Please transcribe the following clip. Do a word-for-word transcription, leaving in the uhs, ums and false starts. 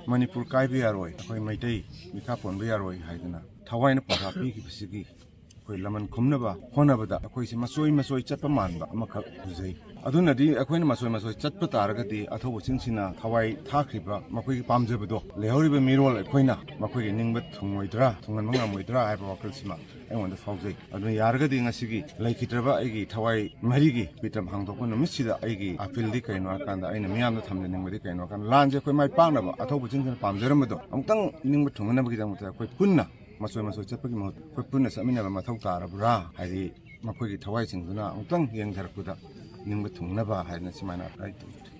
ꯃꯅꯤꯄꯨꯔ ꯀꯥꯏꯕ ꯌꯥꯔꯣꯏ, ꯑꯩꯈꯣꯏ ꯃꯩꯇꯩ ꯃꯤꯈꯥ ꯄꯣꯟꯕ ꯌꯥꯔꯣꯏ ꯍꯥꯏꯗꯅ ꯊꯋꯥꯏꯅ ꯄꯥꯎꯇꯥꯛ ꯄꯤꯈꯤꯕꯁꯤꯒꯤ ꯑꯩꯈꯣꯏ ꯂꯃꯟ ꯈꯨꯝꯅꯕ ꯍꯣꯠꯅꯕꯗ ꯑꯩꯈꯣꯏꯁꯦ ꯃꯆꯣꯏ ꯃꯆꯣꯏ ꯆꯠꯄ ꯃꯥꯟꯕ ꯑꯃꯈꯛ ꯎꯖꯩ꯫ ꯑꯗꯨꯅꯗꯤ ꯑꯩꯈꯣꯏꯅ ꯃꯆꯣꯏ ꯃꯆꯣꯏ ꯆꯠꯄ ꯇꯥꯔꯒꯗꯤ ꯑꯊꯧꯕꯁꯤꯡꯁꯤꯅ ꯊꯋꯥꯏ ꯊꯥꯈ꯭ꯔꯤꯕ ꯃꯈꯣꯏꯒꯤ ꯄꯥꯝꯖꯕꯗꯣ ꯂꯩꯍꯧꯔꯤꯕ ꯃꯤꯔꯣꯜ ꯑꯩꯈꯣꯏꯅ ꯃꯈꯣꯏꯒꯤ ꯅꯤꯡꯕ ꯊꯨꯡꯉꯣꯏꯗ꯭ꯔꯥ, ꯊꯨꯡꯍꯟꯕ ꯉꯝꯃꯣꯏꯗ꯭ꯔꯥ ꯍꯥꯏꯕ ꯋꯥꯈꯜꯁꯤꯃ ꯑꯩꯉꯣꯟꯗ ꯐꯥꯎꯖꯩ꯫ ꯑꯗꯨꯅ ꯌꯥꯔꯒꯗꯤ ꯉꯁꯤꯒꯤ ꯂꯩꯈꯤꯗ꯭ꯔꯕ ꯑꯩꯒꯤ ꯊꯋꯥꯏ ꯃꯔꯤꯒꯤ ꯄꯤꯇꯝ ꯍꯥꯡꯗꯣꯛꯄ ꯅꯨꯃꯤꯠꯁꯤꯗ ꯑꯩꯒꯤ ꯑꯄꯤꯜꯗꯤ ꯀꯩꯅꯣ ꯍꯥꯏꯔꯀꯥꯟꯗ, ꯑꯩꯅ ꯃꯤꯌꯥꯝꯗ ꯊꯝꯖꯅꯤꯡꯕꯗꯤ ꯀꯩꯅꯣ ꯍꯥꯏꯔꯀꯥꯟꯗ, ꯂꯥꯟꯁꯦ ꯑꯩꯈꯣꯏ ꯃꯥꯏ ꯄꯥꯛꯅꯕ ꯑꯊꯧꯕꯁꯤꯡꯁꯤꯅ ꯄꯥꯝꯖꯔꯝꯕꯗꯣ ꯑꯃꯨꯛꯇꯪ ꯅꯤꯡꯕ ꯊꯨꯡꯍꯟꯅꯕꯒꯤꯗꯃꯛꯇ ꯑꯩꯈꯣꯏ ꯄꯨꯟꯅ ꯃꯆꯣꯏ ꯃꯆꯣꯏ ꯆꯠꯄꯒꯤ ꯃꯍꯨꯠ ꯑꯩꯈꯣꯏ ꯄꯨꯟꯅ ꯆꯠꯃꯤꯟꯅꯕ ꯃꯊꯧ ꯇꯥꯔꯕ꯭ꯔꯥ? ꯍꯥꯏꯗꯤ ꯃꯈꯣꯏꯒꯤ ꯊꯋꯥꯏꯁꯤꯡꯗꯨꯅ ꯑꯃꯨꯛꯇꯪ ꯌꯦꯡꯊꯔꯛꯄꯗ ꯅꯤꯡꯕ ꯊꯨꯡꯅꯕ ꯍꯥꯏꯗꯅ ꯁꯨꯃꯥꯏꯅ ꯑꯩ ꯇꯧꯖꯔꯤ꯫